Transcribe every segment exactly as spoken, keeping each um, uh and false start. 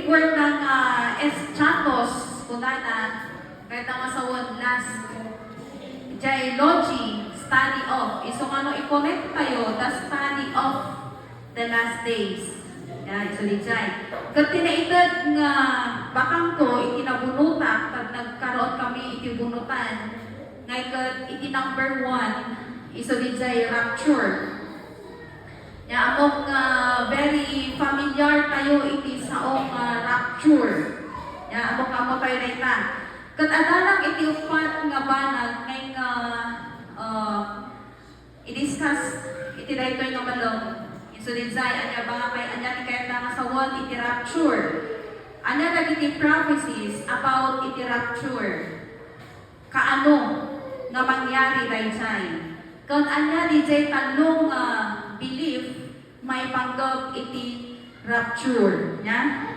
Word ng ah, Estratos, kunana, kaya nga sa word last. Jay logi, study of. Isu nga no i-connect tayo, the study of the last days. Ya, isu di jay. Ket ti naited nga bakangko iti nabunotak, ket nagkaroon kami iti bunotan, ngay ket iti number one, isu di jay rapture. Ya, ammok nga very familiar tayo iti saong ah, rapture. Ya, ammok nga ammo tayo dayta. Ket adda lang iti uppat nga banag ngay nga ah, i-discuss iti daytoy nga malem. Isu di jay, ania ba nga kay ania ti kayatna nga sawen iti rapture? Ania dagiti prophecies about iti rapture? Kaano nga mangyari dayjay? Ken ania di jay tallo nga belief maipanggep iti rapture? Nia?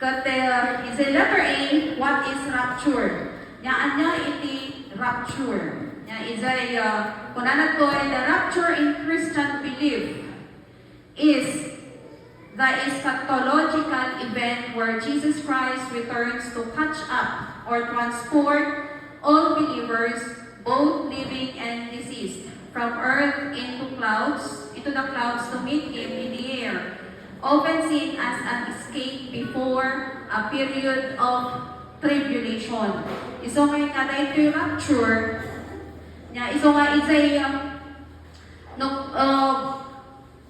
Ket uh, is a letter A, what is rapture? Nia, ania iti rapture? Nia, is a, uh, kunana toy, the rapture in Christian belief is the eschatological event where Jesus Christ returns to catch up or transport all believers, both living and deceased, from earth into clouds, into the clouds to meet him in the air, often seen as an escape before a period of tribulation. Isu nga nga daytoy rapture, nia, isu nga ijay, uh, no, uh,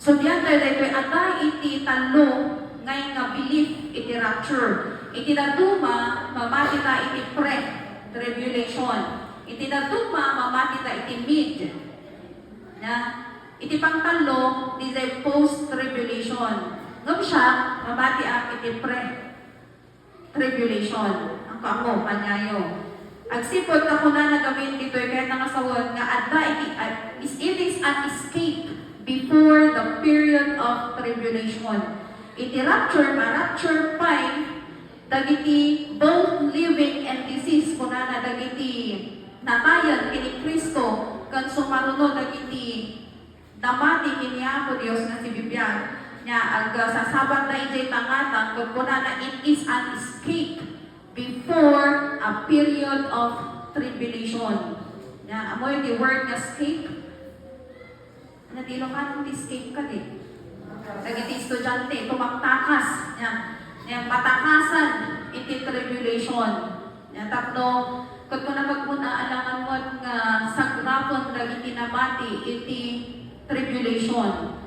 Sudian tayo daytoy, adda iti tallo ngay nga belief iti rapture. Iti dadduma, mamati ta iti pre-tribulation. Iti dadduma, mamati ta iti mid. Na, iti pangtallo, di jay post-tribulation. Ngem siak, mamati ak iti pre tribulation. Ang kaamo, kanyayo. Agsipud ta kunana gamin ditoy kayatna nga sawen nga adda iti, ah, is, it is an escape before the period of tribulation. Iti rapture, ma-rapture pay dagiti both living and deceased, kunana dagiti natayen ken ni Cristo, ken sumaruno dagiti namati ken ni Apo Dios nga sibibiag. Nia, agsasabatda idiay tangatang, ket kunana, "It is an escape before a period of tribulation." Nia, ammoyo ti word nga escape? Ano ti Ilocano ti escape kadi? Dagiti estudiante, tumaktakas. Nia, nia, patakasan iti tribulation. Nia, tapno, ket kuna met, alangan met nga sagrapen dagiti namati iti tribulation.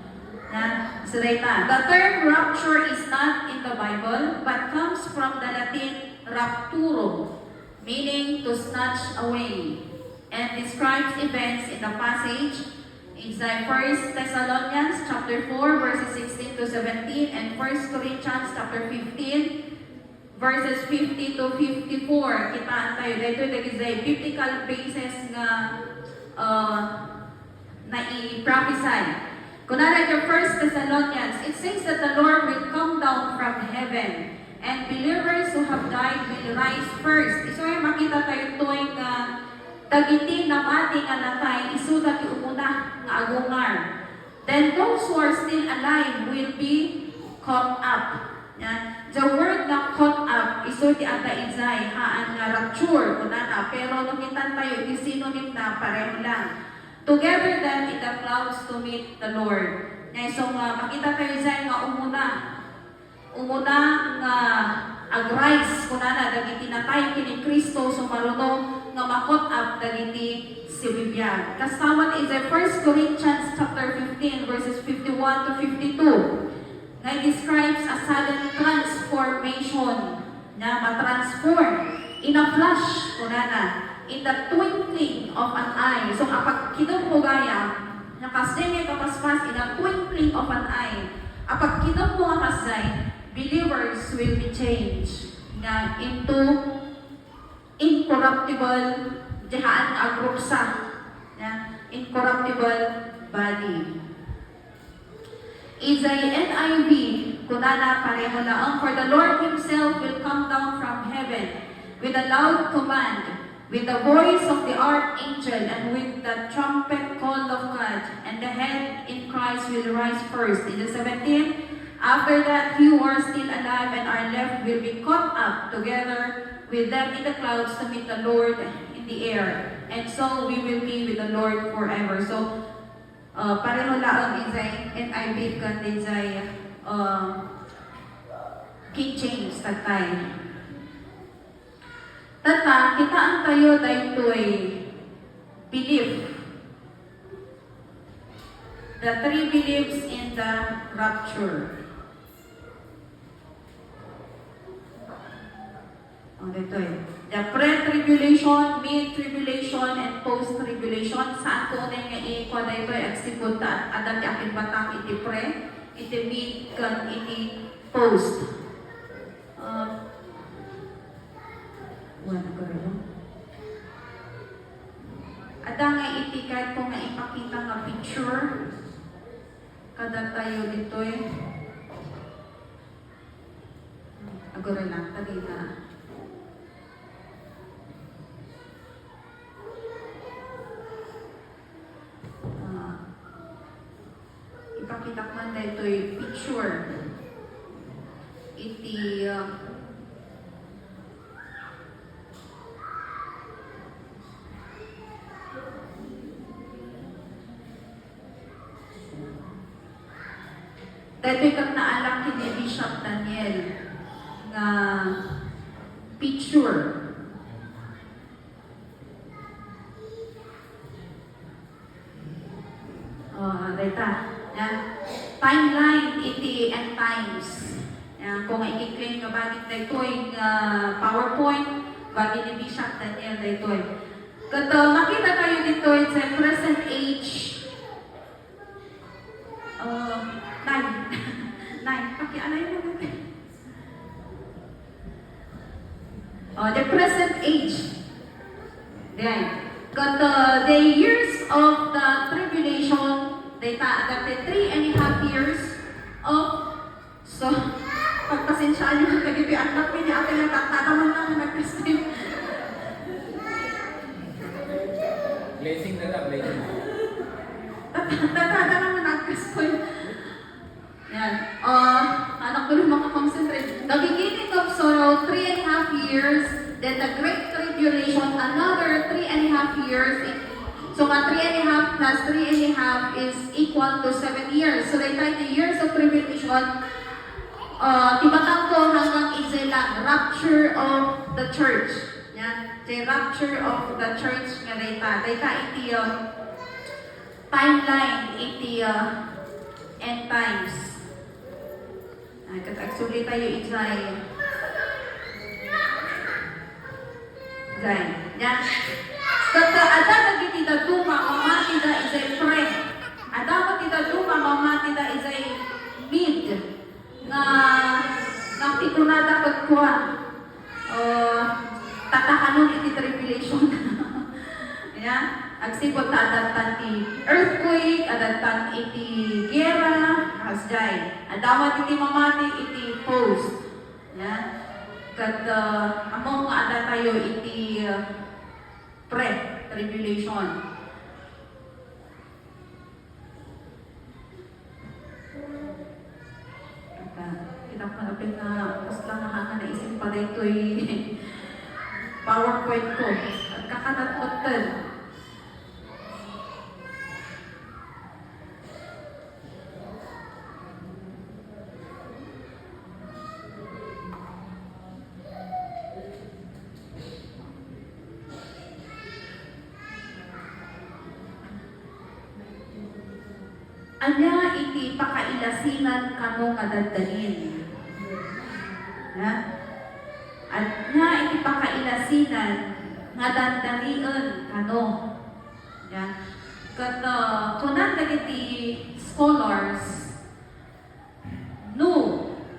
Nia, isu dayta. The term rapture is not in the Bible, but comes from the Latin rapturo, meaning to snatch away, and describes events in the passage in First Thessalonians chapter four, verses sixteen to seventeen, and First Corinthians chapter fifteen, verses fifty to fifty-four. Kitaan tayo, daytoy dagiti biblical basis nga, uh, nai-prophesy. Kunana iti First Thessalonians, it says that the Lord will come down from heaven, and believers who have died will rise first. Isu nga makita tayo toy nga dagiti namati nga natay, isuda ti umuna nga agungar. Then those who are still alive will be caught up. Nia, the word nga caught up, isu ti adda idiay, haan nga rapture, kunana. Pero no kitan tayo, iti sinonimna, pareho lang. Together then in the clouds to meet the Lord. Nia, isu nga makita tayo idiay nga umuna. Umuna nga ag-rise, kunana, dagiti natay ken ni Cristo, sumaruno nga ma-caught up dagiti sibibiag. Kasta met iti First Corinthians chapter fifteen, verses fifty-one to fifty-two, nga describes a sudden transformation, nga ma-transform in a flash, kunana, in the twinkling of an eye. So, apagkidem mo gayam, nga kasdiay nga ikapaspas, in a twinkling of an eye. Apagkidem mo nga kasdiay, believers will be changed nga into incorruptible, di haan nga agrupsa, nga incorruptible body. Iti N I V, kunana pareho laeng, "For the Lord himself will come down from heaven with a loud command, with the voice of the archangel, and with the trumpet call of God, and the dead in Christ will rise first." In the seventeen, "After that, you who are still alive and are will be caught up together with them in the clouds to meet the Lord in the air. And so we will be with the Lord forever. So, uh, pareho laeng ijay N I V ken ijay, uh, King James, tatay. Tatta, kitaentayo daytoy belief. The three beliefs in the rapture. Oh, daytoy. The pre-tribulation, mid-tribulation, and post-tribulation. Saan ko unay nga ikua daytoy? Agsipud ta adda ti akimbatang iti pre, iti mid, ken iti post. Ah, wala ko rin. Adda nga iti kayatko nga ipakita nga picture kadatayo ditoy. Agora lang, ta dita. Ah, ipakitak man daytoy picture iti, ah, daytoy ket naalak ken ni Bishop Daniel nga picture. Ah, dayta. Yan. Timeline iti end times. Yan. Kung ikiklaim nga bagik daytoy nga PowerPoint, bagi ni Bishop Daniel daytoy. Ket, ah, makitatayo ditoy sa present age. Ah, nine. Nine. Pakialay mo natin. Oh, the present age. Then, ket, uh, the years of the tribulation, dayta adda ti three and a half years of, so, pagpasensiaan niyo dagiti anak mi ni Ate Leta, tatta man lang nagkastin. Blessing na lang, blessing. Tatta, tatta man nagkastin. Yan. Ah, anak ko rin makakonsentrate. The beginning of sorrow, three and a half years. Then the great tribulation, another three and a half years. So, nga three and a half plus three and a half is equal to seven years. So, dayta the years of tribulation, ah, ti matangko hanggang ijay lang, rapture of the church. Yan. The rapture of the church nga dayta. Dayta iti, ah, timeline iti, ah, end times. Ay, ket agsulitayo ijay. Ijay. Yan. Ket, ah, adda dagiti dadduma, mamatida ijay pre. Adda met ti dadduma, mamatida ijay mid. Nga, nga ti kunada kenkuana, ah, tatakanon iti tribulation. Ayan, agsipud ta adattan ti earthquake, adattan iti gera, kasdiay. Adda met iti mamati iti post. Ayan. Ket, ah, ammom nga addatayo iti, ah, pre-tribulation. Ita, kita ko na pin nga, kasla nga hanga naisip pa daytoy PowerPoint ko. Agkakanat ko ten. Ania iti pakailasinan kano nga dandanien? Ha? Ania iti pakailasinan nga dandanien kano? Ya. Ket, uh, kunan dagiti scholars, no,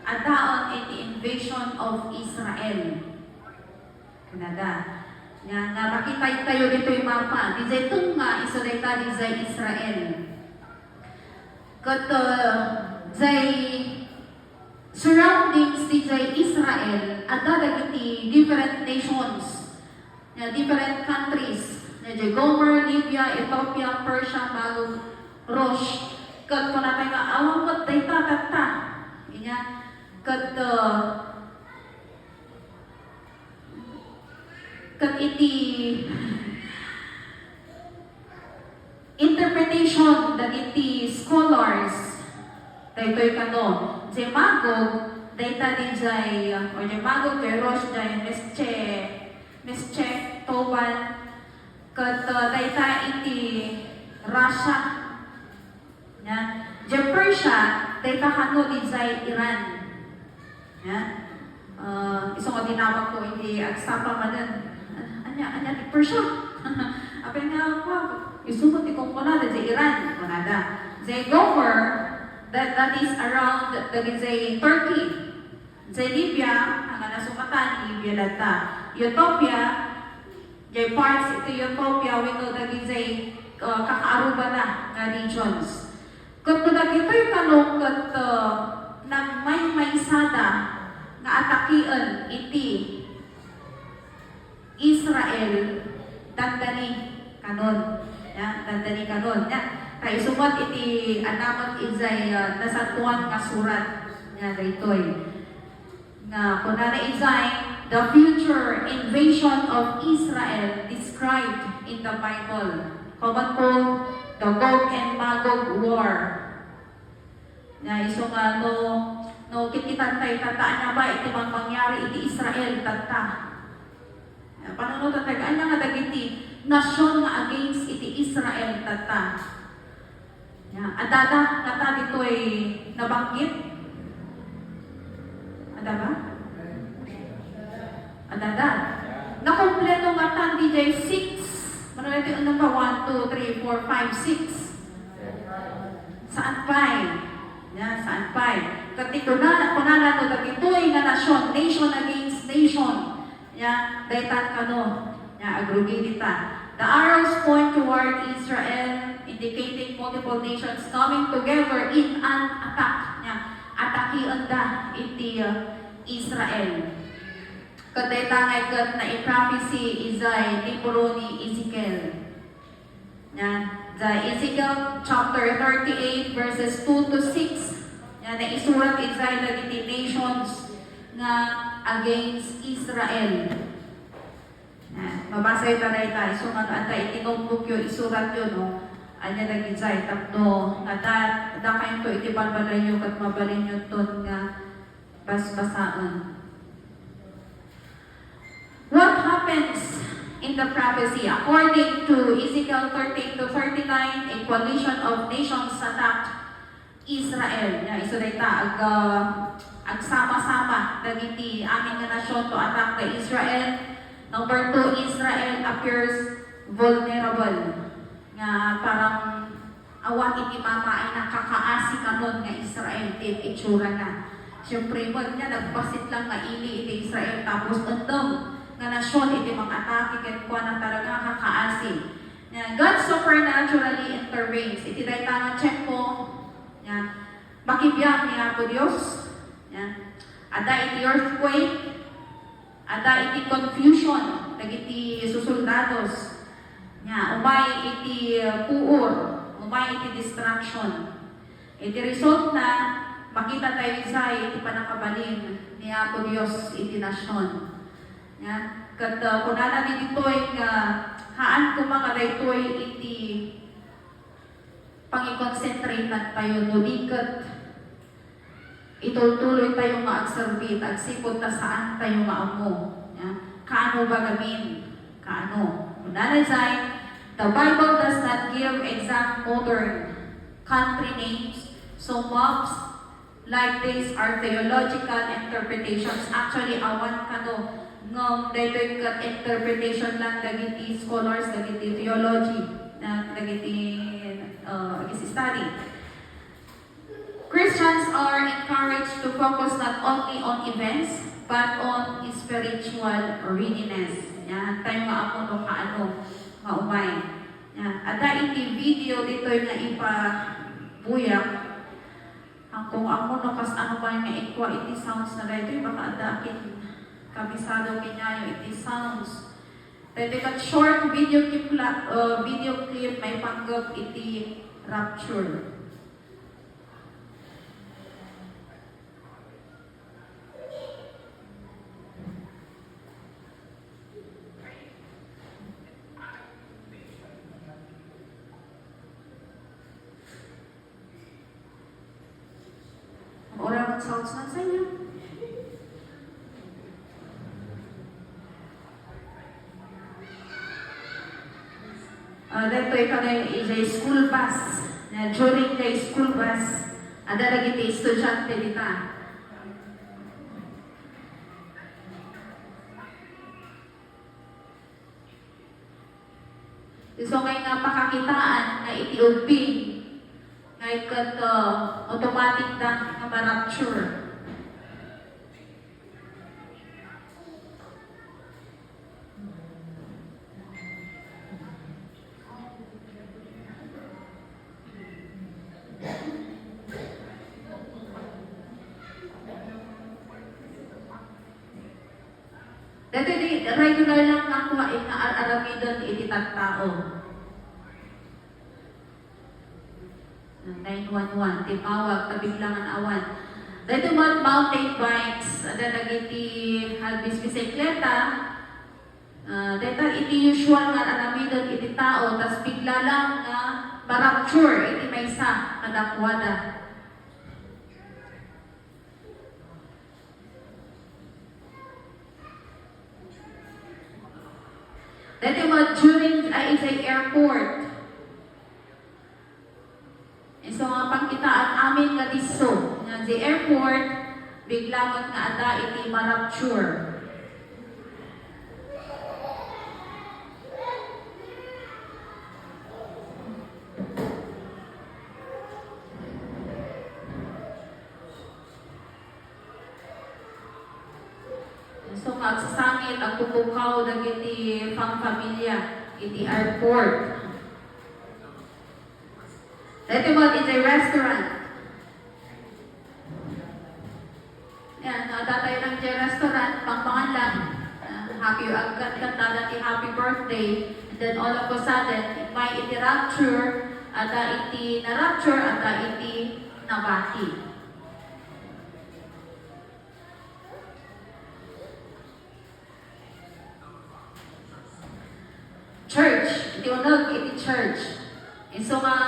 addaon iti invasion of Israel. Kunada, nga, nga makitatayo ditoy mapa, dijay tunga, isu dayta dijay Israel. Ket, uh, jay surroundings dijay Israel, adda dagiti different nations, nga different countries, nga jay Gomer, Libya, Ethiopia, Persia, Magog, Rosh. Ket kunatayo nga, awan met dayta tatta. Inya, ket, uh, Ket iti interpretation dagiti scholars, daytoy kano, diay Magog, dayta diay, or diay Magog, diay Rosh, diay Mesche, Mesche, Tobal, ket, uh, dayta iti Russia. Yan. Diay Persia, dayta kano diay Iran. Yan. Ah, isu nga dinamagko iti agsapa manen. Ania, ania ti Persia? Apay nga, "Wow, isu met ti kunkunada diay Iran," kunada. Diay Gomer, that, that is around dagiti Turkey. Diay Libya, nga nasungatan, Libya latta. Ethiopia, diay parts iti Ethiopia wenno dagiti, uh, kakaarubana nga regions. Ket no dagitoy kano ket, uh, nagmaymaysada nga atakien iti Israel, dandani kanon. Ya, dandani kanon. Ya, ta isu met iti anamek idiay, ah, Nasantoan nga Surat. Ya, daytoy. Nga kunana idiay, "The future invasion of Israel described in the Bible, commonly called the Gog and Magog War." Nga isu nga no, no kitkitanta ita, ania ba iti mang-, mangyari iti Israel tatta? Panunoten tayo, ania nga dagiti nasion nga against iti Israel tatta? Ya, addada ngata ditoy nabanggit? Adda ba? Addada. Nakompleto ngata diay six. Mano iti unang pa? One, two, three, four, five, six. Saan pay? Ya, saan pay? Ket ti kuna-, kunana no dagitoy nga nasion, nation against nation. Ya, daytan kano. Ya, agrugi dita. The arrows point toward Israel, indicating multiple nations coming together in an attack. Ya, atakienda iti, uh, Israel. Ket dayta nga ket naiprofesi idiay libro ni Ezekiel. Yan. Diay Ezekiel chapter thirty-eight, verses two to six. Yan, naisurat idiay dagiti nations nga against Israel. Yan. Mabasa ita dayta, isu nga adda iti notebookyo, isuratyo, no? Ania dagidiay tapno nga da-, dakayo iti balbalayyo ket mabalinyo ton nga basbasaen. What happens in the prophecy? According to Ezekiel thirteen to thirty-nine, a coalition of nations attacked Israel. Ya, isu dayta, ag-, ah, agsama-sama dagiti amin nga nasion to attack the Israel. Number two, Israel appears vulnerable. Nga parang awan iti mamaay, nakakaasi kanon nga Israel ti itsurana. Siempre met nga nagbasit lang nga ili iti Israel, tapos endem nga nasion iti mang-atake kenkuana, talaga nga kakaasi. Nga God supernaturally intervenes. Iti dayta nga tiempo, nga makibiag ni Apo Dios. Nga adda iti earthquake, adda iti confusion dagiti susoldados. Nga umay iti, uh, puor, umay iti destruction. Iti resultna, makita tayo idiay iti pannakabalin ni Apo Dios iti nasion. Nga, ket, uh, kunana ditoy nga, haan koma nga daytoy iti pangikonsentratan tayo, no di ket itultuloy tayo nga agserbi, ta agsipud ta saan tayo nga ammo. Ya. Kaano ba gamin? Kaano? Kunana idiay, the Bible does not give exact modern country names, so maps like these are theological interpretations. Actually, awan kano, ngem daytoy ket interpretation lang dagiti scholars, dagiti theology, na dagiti, uh, study. Christians are encouraged to focus not only on events, but on spiritual readiness. Yan, tayo nga ammo no kaano nga umay. Yan, adda iti video ditoy nga ipabuyak. Ang kung ammo no kas ano man nga ikwa iti sounds na daytoy, baka adda akin kabisado kaniayo iti sounds. Daytoy ket short video clip la, uh, video clip maipanggep iti rapture. Sounds man sa inyo. Ah, daytoy kano idiay school bus. Na during the school bus, adda dagiti estudiante dita. Isu ngay nga pakakitaan nga iti ubbing, ngay ket, ah, automatic da nga ma-rapture. Daytoy di regular lang nga kuha nga ar-aramiden iti tattao. Nine one one, timmawag, ta biglangan awan. Daytoy met mountain bikes, adda dagiti agbisbisikleta, ah, dayta iti usual nga ar-aramiden iti tao, tas bigla lang nga ma-rapture iti maysa kadakuada. Daytoy met during, ah, idiay airport. Isu nga pangkitaan amin nga disso nga di airport, bigla met nga adda iti ma-rapture. Isu nga agsasangit, agpupukaw dagiti pangfamilia iti airport. Daytoy met iti restaurant. Yan, no, adda tayo lang iti restaurant, pangpangan lang. Ah, happy, agkatkanta ti happy birthday. And then all of a sudden, immay iti rapture, adda iti na-rapture, adda iti nabati. Church, iti uneg iti church. Isu nga,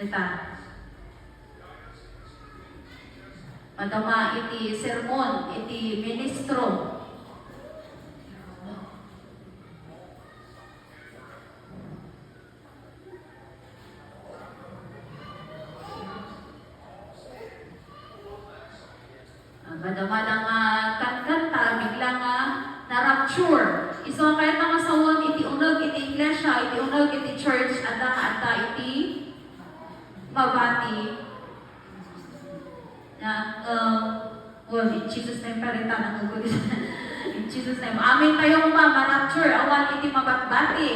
ita, madama iti sermon, iti ministro. Ah, madama lang nga kankanta, bigla nga na-rapture. Isu nga kayat nga sawen iti uneg iti iglesia, iti uneg iti church, adda nga adda iti mabati. Na, uh, well, in Jesus' name, parita na ko. In Jesus' name. Amen tayo, ma, ma-rapture, awan iti mabatbati.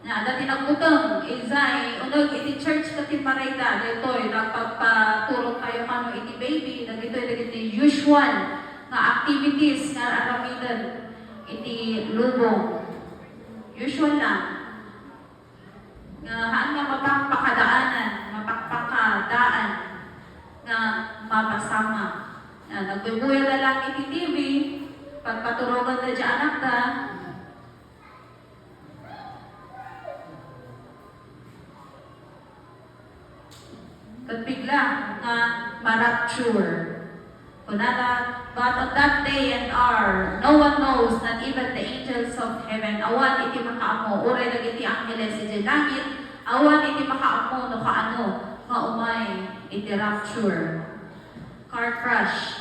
Na, adda ti nagbuteng, idiay uneg iti church ket timmaray da, daytoy, nagpagpaturong tayo kano iti baby, dagitoy, dagiti usual nga activities nga aramiden iti lubong. Usual lang. Nga haan nga mapakpakadaanan, mapakpakadaan nga mapasamak. Nga nagbubuya da lang iti T V, pagpaturogan da di anakda. Ket bigla nga ma-rapture. Kunana, "But on that day and hour, no one knows, not even the angels of heaven." Awan iti makaammo, uray dagiti angheles idiay langit, awan iti makaammo no kaano nga umay iti rapture. Car crash.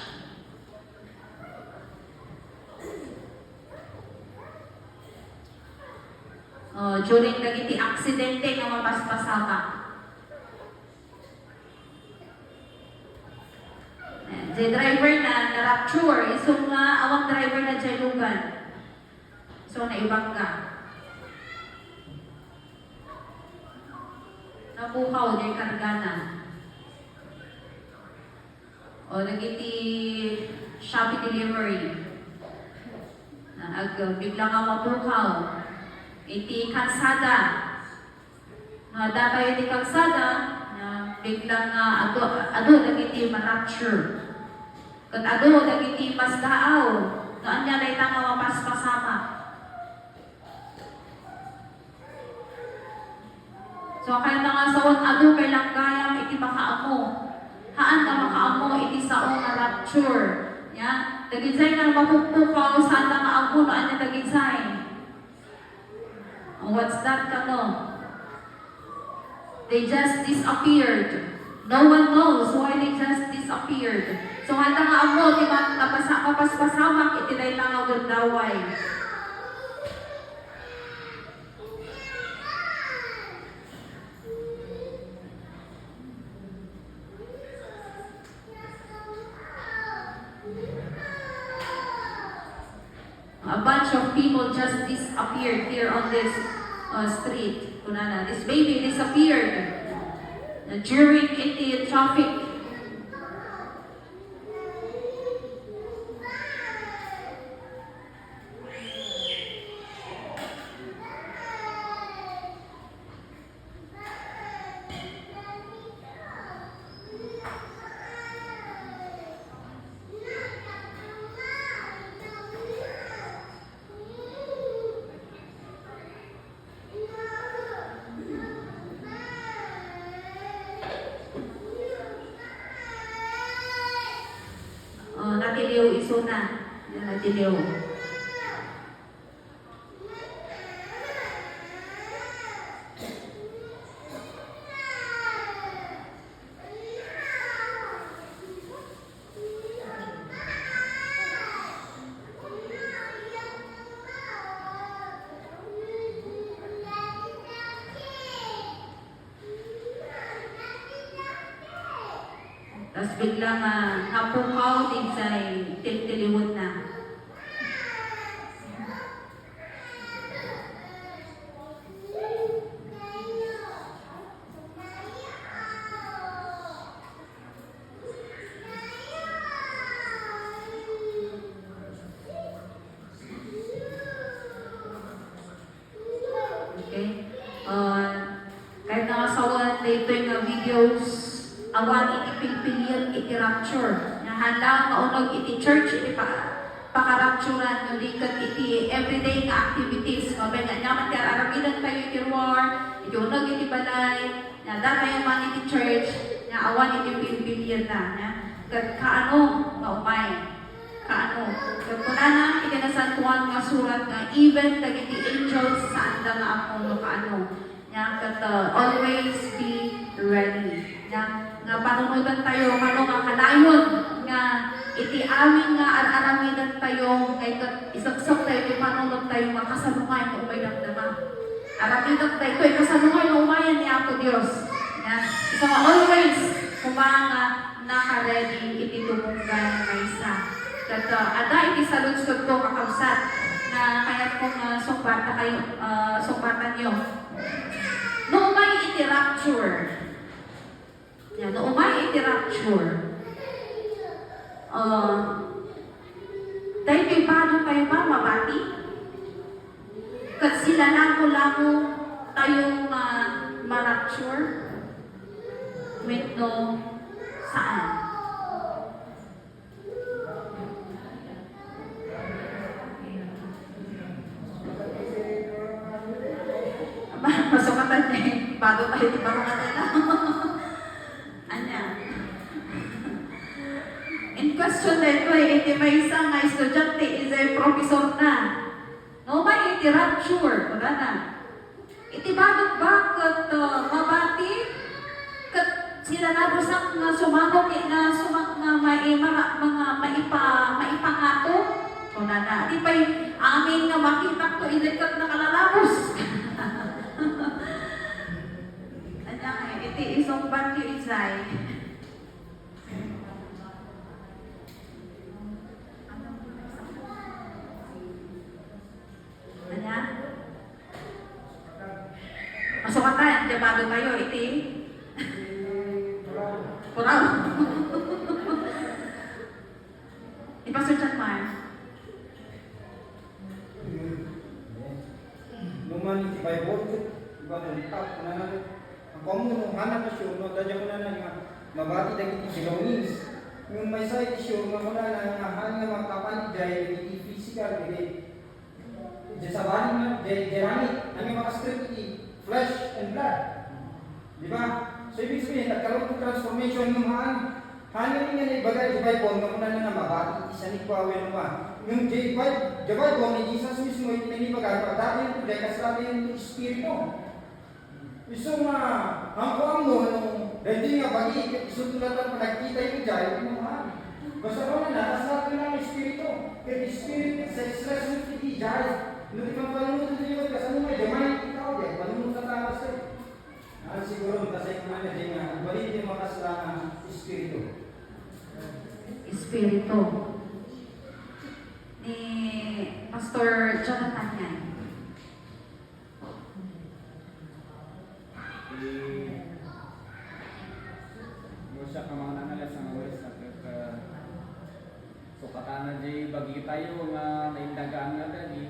Oh, during dagiti aksidente nga mapaspasamak. Diay driver na, na-rapture, isu nga awan driver na diay lugan. So, naibangga. Napukaw diay kargana. O, dagiti Shopee delivery. Na ag-, bigla nga mapukaw iti kalsada. No, adda tayo iti kalsada, na bigla nga adu, adu dagiti ma-rapture. Ket adu dagiti masdaaw, no, ania dayta nga mapaspasamak. So, kayatna nga sawen, adu pay lang gayam iti makaammo. Haan nga makaammo iti sao nga rapture. Ya, dagiti nga mapukpukaw, saan nga ammo no ania dagiti. What's that kano? They just disappeared. No one knows why they just disappeared. So, haan nga ammo ti ma-, mapasa-, mapaspasamak iti dayta nga gundaway. A bunch of people just disappeared here on this, uh, street. Kunana, this baby disappeared, uh, during iti traffic. Oh, natiliw isuna. Yan, natiliw. Tas bigla nga napukaw didsay tiltiliwenna. Okay? Uh, kayatna nga sawen daytoy nga videos, awan iti pilpiliet iti rapture. Nga haan nga uneg iti church iti pa-, pakarapturan, no di ket iti everyday nga activities. Mabain nga aniaman ti ar-aramidentayo iti ruar, iti uneg iti balay, nga adda tayo man iti church, nga awan iti pilpilietna, nga ket kaano nga umay. Kaano? Ket kunana iti Nasantoan nga Surat nga even dagiti angels, saanda nga ammo no kaano. Nga ket, uh, always be ready. Nga, nga panunodentayo, kano nga kanayon nga iti amin nga ar-aramidentayo, nga ket iseksek tayo iti panunodtayo nga kasano nga umay damdama. Aramidek daytoy, kasano nga umayan ni Apo Dios. Nga, so always, koma nga naka-ready iti tumunggan maysa. Ket, uh, adda iti saludsodko, kakabsat, nga kayatko nga sungbata kayo, uh, sungbatanyo. No umay iti rapture, ya, no umay iti rapture, uh, daytoy bado kayo ba mabati? Ket silalamo-lamo tayo nga ma-rapture? Wenno saan? Aba, masukatan niya eh. Bado tayo, di ba, mga tela? Anya? In question daytoy, iti maysa nga estudiante, is a professor na. No, may iti rapture, kunana. Iti badok ba ket, uh, mabati? Ket sila nadusak nga sumango, nga sumak-, nga mai-, mara-, mga maipa-, maipangato? Kunana. Di pay amin nga makitak to, iti ket nakalalabos. Anya, iti isungbat ti isay. Ania? Masukatan, diay bado tayo iti puraw. Ni Pastor John Mar. No man iti Bible, iba nga lipat, kunana, "Ako ammo no, haan ka sure, no, adda diay kunana nga mabati dagiti belongings." Ngem maysa iti sure nga kunana nga haan nga makapalit diay dagiti physical, dagiti, diay sabali nga, diay, diay langit, ania nga makastrek iti flesh and blood. Di ba? So, ibig sabihin, nagkaroon ng transformation ng haan. Haan nga naibaga iti Bible nga kunana nga mabati iti sanikua wenno kua. Ngem iti Bi-, iti Bible ni Jesus mismo iti naibaga, pagdating iti kasla ti Espiritu. Isu nga, ammo-ammo, no, daydi nga bagi, ket isu ti latta panagkita iti jay, no, ha? Basta ko na, nasa atin ang Espiritu. Ket Espiritu, sa expression iti jay. No, di man panunutan niyo, kasano nga, di man ikaw, di, panunutan tayo, sir. Ah, siguro, kasi ko na, di nga, balik yung makasla ng Espiritu. Espiritu. Ni Pastor Jonathan yan. Di, no, siya ka mga nangalas ang awes, at, at, ah, sukatan na di bagi tayo nga naindagaan nga dali,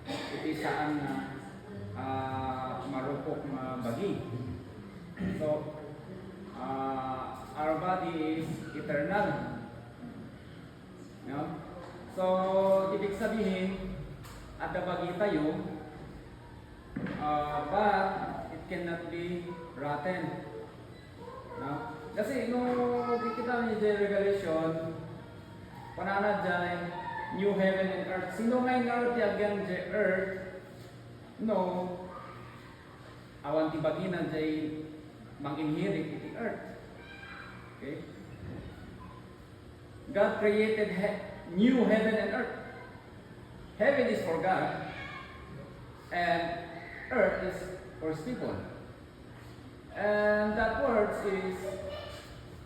iti saan nga, ah, marupok nga bagi. So, ah, our body is eternal. No? So, ibig sabihin, adda bagi tayo, uh, but it cannot be rotten. No? Kasi no, kikita mi di Revelation, panana jay, new heaven and earth. Sino nga in earth, yagyang jay earth? No, awan ti bagina jay mang-inherit iti earth. Okay? God created he-, new heaven and earth. Heaven is for God, and earth is for his people. And that words is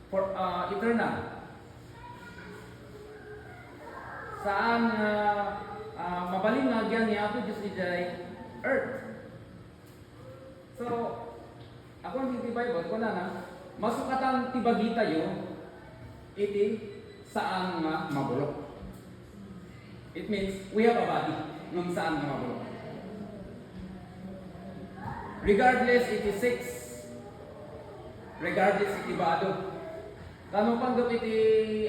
for, uh, eternal. Saan nga, uh, mabalin nga agyang ni Apo Diyos idiay earth. So, ako ang iti Bible, kunana, masukatan ti bagi tayo iti saan nga mabulok. It means, we have a body, ngem saan nga mabulok. Regardless iti sex, regardless iti bado, Kano panggapu iti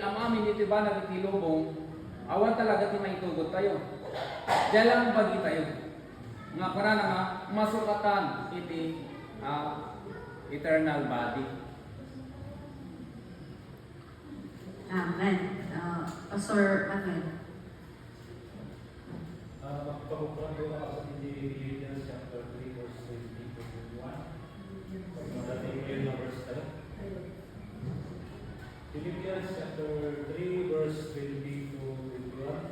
am-amin iti banag iti lubong, awan talaga ti maitugot tayo. Diay lang bagi tayo. Nga kunana nga, masukatan iti, ah, eternal body. Amen. Ah, Pastor Manuel. Ah, makipagkumpara ko na kasi iti Philippians chapter three, verse twenty to twenty-one. Madati ko yung verse talaga. Philippians chapter three, verse twenty to twenty-one.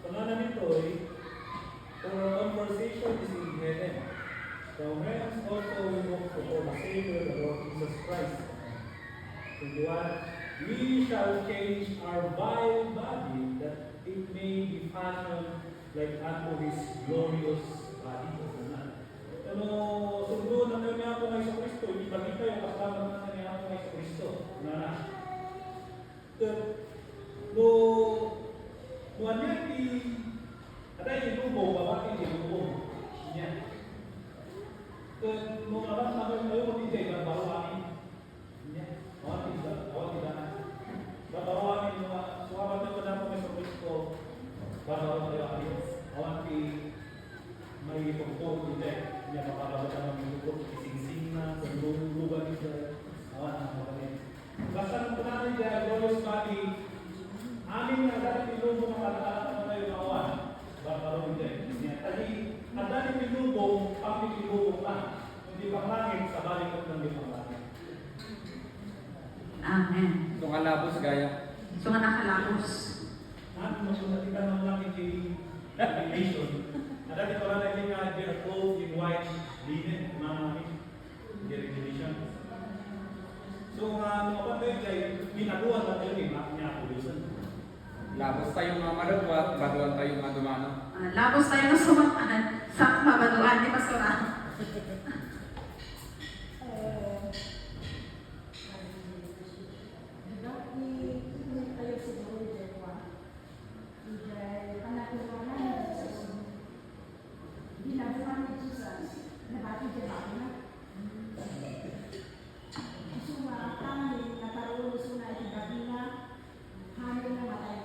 Panganan nito'y, "For our conversation is in heaven. From whence also we hope to call a Savior, the Lord Jesus Christ." Twenty-one, "We shall change our vile body, that it may be fashioned like unto his glorious body." Ano, sundon na kayo ni Apo nga Jesu Cristo, iti bagitayo, kasama na ni Apo nga Jesu Cristo. Na, ket, no, no, ania ti, ada ti lubong, babati ti lubong. Ania. Ket, no, awan na kayo, kayo, iti jay, barbaro amin. Nia, awan ti da-, awan ti daan. Barbaro amin nga, sumabat tayo kadapo ni Jesu Cristo, barbaro tayo amin. Awan ti maipagpuro ti dayta. Nia, barbaro tayo maipagpuro ti singsingna, ken lulugan ti dayta. Awan ang mabalin. Basta nung kunana ti glorious body, amin nga adda ti lubong nga kalkalatan tayo nga awan. Barbaro ti dayta. Nia, ta di, adda ti lubong, pang ti lubong na. Kundi panglangit, sabali ket nang di panglangit. Amen. Isu nga labus, gayam. Isu nga nakalabus. Ano, mas nakita ng langit yung revelation. Ada di pala na yung, uh, they're clothed in white linen, mga, ano, the revelation. So, uh, mga pantay, kay minaguan na tayo ni Ma-, ni Apo Wilson. Labus tayo nga madagwat, baduan tayo nga dumano. Ah, labus tayo nga sumakan, sa mabaduan ni Pastor Ram. Eh, di ba, i-, i-, tayo siguro, Jehovah. Ijay panaguanan ni Jesus. Binabuan ni Jesus, nabati di ba na? Isu nga kami, nakaroon isu na iti bagina, hami na matay.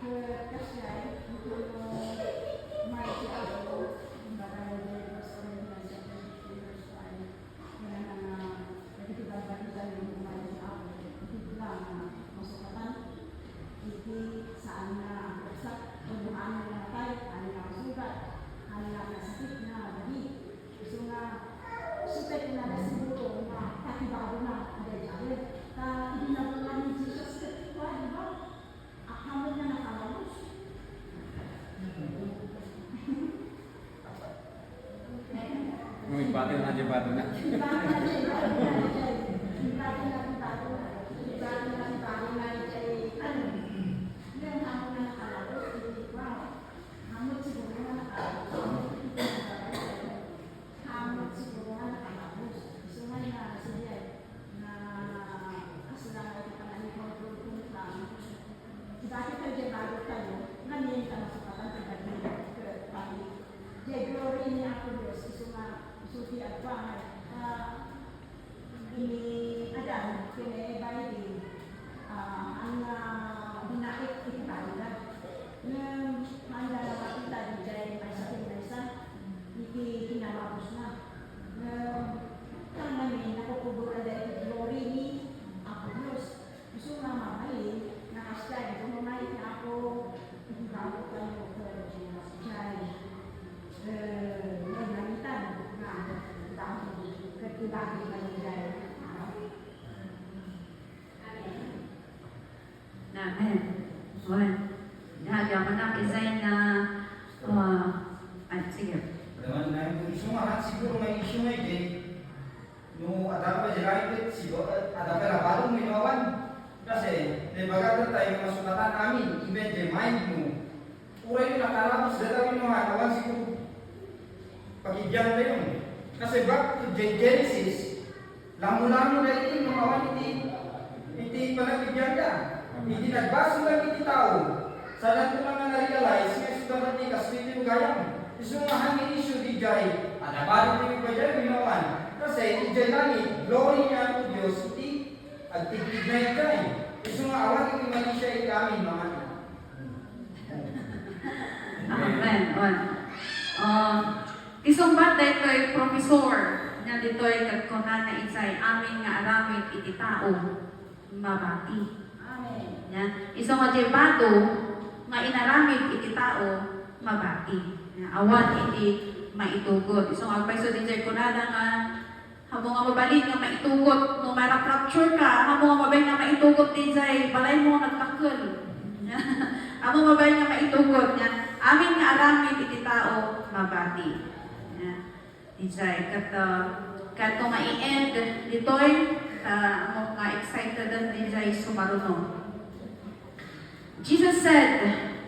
Ket kasdiay, iti no, may ti Apo, imbagana iti First Corinthians Ta idi nabunga ni Jesus ket kua, di ba? Akamot nga nakalabos. Uy, pati na, di ba, na? Akamot siguro nga nakalabos. Isu nga, sige, na kasla nga iti panangikontrol ko ni Pam. Dati tayo diay baro tayo, ngamin ta masupatan ti bagi ket pati diay glory ni Apo Dios, isu nga, isu ti agpang, ah, ini Adan ken ni Eva idi, ah, ang, ah, binait iti baro da. Ngem, haan da nga makita diay maysa ken maysa iti kinalabosna. Ngem, haan ngamin, nakukuboran da iti glory ni Apo Dios. Isu nga mabalin, nakasdiay, isu nga mabalin nga Apo, iti baro tayo, ket diay, eh, nailangitan nga baro, ket ibagi tayo diay. Amen. Amen. Wen. Nagyamanak, isay nga, ah, ay, sige. Naman na yung isu nga, siguro may issue nga, eh. No, adda pay diay langit, siba-, adda pay labaton wenno awan. Kasi, naimbag tayo nga masukatan amin, even the mind mo. Uray no nakalabos dayta wenno awan, siguro pakidian tayo. Kasi back to Gen-, Genesis, lamo-lamo dayta no awan iti, iti panagbibiag da. Idi nagbasol lang iti tao, saan ko lang nga na-realize nga isu dapat ni kastoy ti gayam. Isu nga hangin isu di jay, adda pay diay pay diay wenno awan. Kasi idiay langit, glory ni Apo Dios, iti agtigtig na idiay. Isu nga awan iti mali siya iti amin, mga. Amen. Amen. Ah, ti sungbat daytoy professor nga ditoy ket kunana idiay amin nga aramid iti tao mabati. Amen. Nia, isu nga diay baro nga inaramid iti tao mabati. Nia, awan iti maitugot. Isu nga agpayso diay kunana nga Ammom nga mabalin nga maitugot no marap-rapture ka, ammom nga mabalin nga maitugot diay balaymo nagdakkel. Ammom nga mabalin nga maitugot nga amin nga aramid iti tao mabati. Nia, diay, ket, uh, ket no mai-end ditoy, ta ammok nga excited diay sumaruno. Jesus said,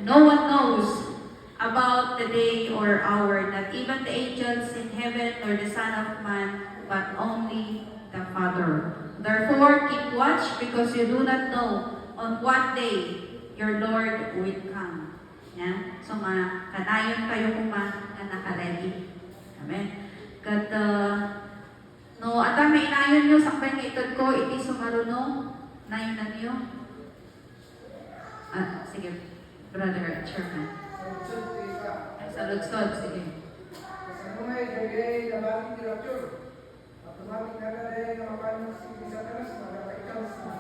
"No one knows about the day or hour, not even the angels in heaven nor the Son of Man, but only the Father. Therefore, keep watch, because you do not know on what day your Lord will come." Nia? So, makanayon kayo koma nga nakaready. Amen. Ket, uh, no adda mainayonyo sakbay nga itedko iti sumaruno, nayonanyo. Ah, sige, Brother Chairman. Ay, saludsod, sige. Kasano nga idiay nabati ti rapture? Automatic nga idiay nga mapan si Satanas, magkakaitam sa.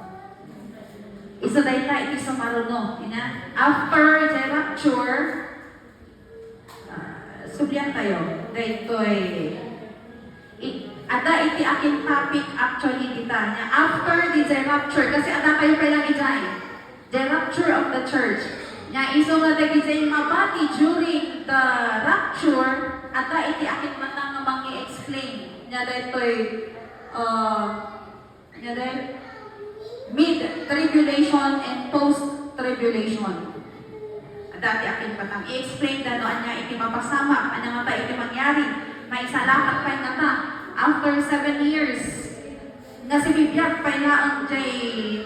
Isu dayta iti sumaruno, ina. After the rapture, Ah, sublian tayo. Daytoy. I-, adda iti akin topic actually dita. Nia, after diay rapture, kasi adda kayo pay lang idiay. The rapture of the church. Nia, isu nga dagidiay mabati during the rapture, adda iti akin man nga mangi-explain. Nia, daytoy, ah, Ania dayta? Mid-tribulation and post-tribulation. Adda ti akin patang. I-explain da no ania iti mapasamak, ania ngata iti mangyari. Maisalakat pay ngata after seven years. Nga sibibiag pay laeng diay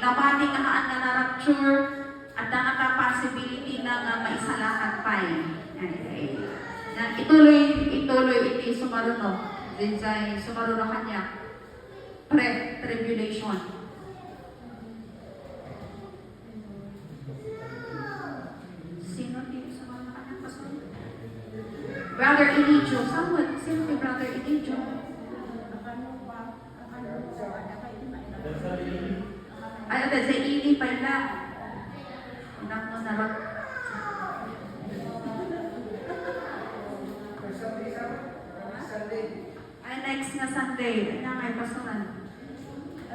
namati nga haan nga na-rapture, adda ngata possibility na nga maisalakat pay. Ay, ay. Nia, ituloy, ituloy iti sumaruno. Diay sumaruno kaniak. Pre-tribulation. Sino ti sumama kaniak, Pastor? Brother Elijah. Saan mo? Sino ti Brother Elijah? Ay, ata sa ini pa ila. Anak mo na rak. Ay, next nga Sunday, ania nga ipastoran?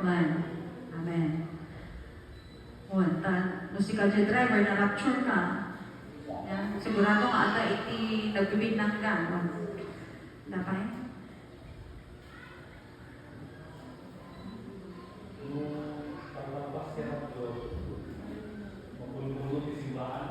Amen. Amen. Wen, ta, no sika diay driver, na-rapture ka. Yan. Sigurado nga adda iti nagbibinnangga, no? Dapay? No, paglampas ti rapture, mapunpuno ti simbaan.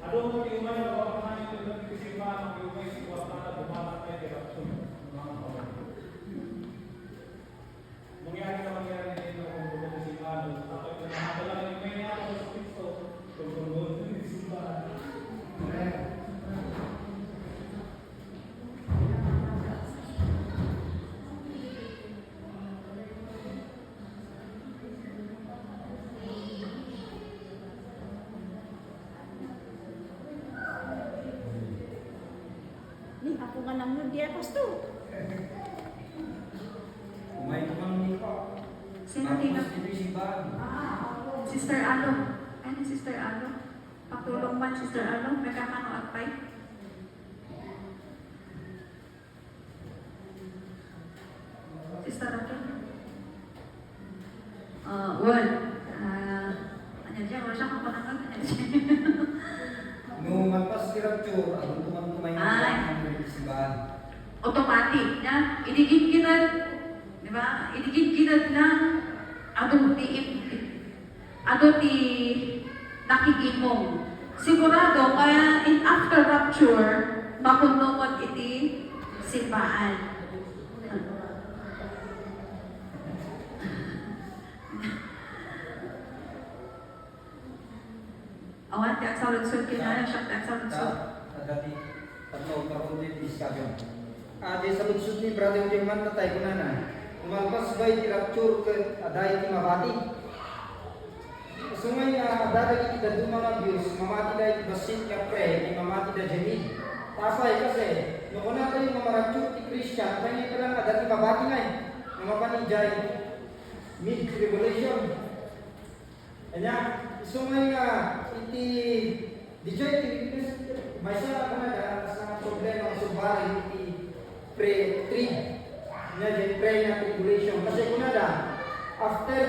Adu met ti umay nga apapanan iti adu ti simbaan, ti umay ti kuarta, bumatak pay ti rapture. Mangyari ta mangyari iti adu ti simbaan, tapno nahadal lang iti Apo Jesu-Cristo, ken adu ti simbaan. Amen. Ni, ako nga nang nudia, Pastor. Umay ko man ni pa. Sino? Tapos tina- dito si Bag. Ah, Sister Alo. Ano, Sister Alo? Patulong man, Sister Alo. Nagkakano agpay? Sister Raquel? Ah, well, ah, anya diay, wala siya kapanangan, anya diay. No, malpas ti rapture, adu man tumay. Ay. Ang simbaan. Automatic, ya? Idigidgidad, di ba? Idigidgidad lang, adu ti it-, Adu ti nakigimong. Sigurado nga in after rapture, mapunno met iti simbaan. Awan ti agsaludsod, kinayam siak ti agsaludsod. Ta-, adda ti tapno karon ti discussion. Ah, ti saludsod ni Brother German, natay kunana, no malpas ba iti rapture ket adda iti mabati? Dagiti dadduma nga views, mamatida iti bassit nga pre, iti mamatida jahil. Apay, kasi, no kunatayo nga maragsak ti Christian, kayatna lang a dati mabati ngay, nga mapan idiay mid-tribulation. Ania, isu ngay nga iti, didiay iti witness, maysa nga kunada, kas nga problema nga subaring iti pre-trib. Ania, diay pre nga tribulation. Kasi kunada, after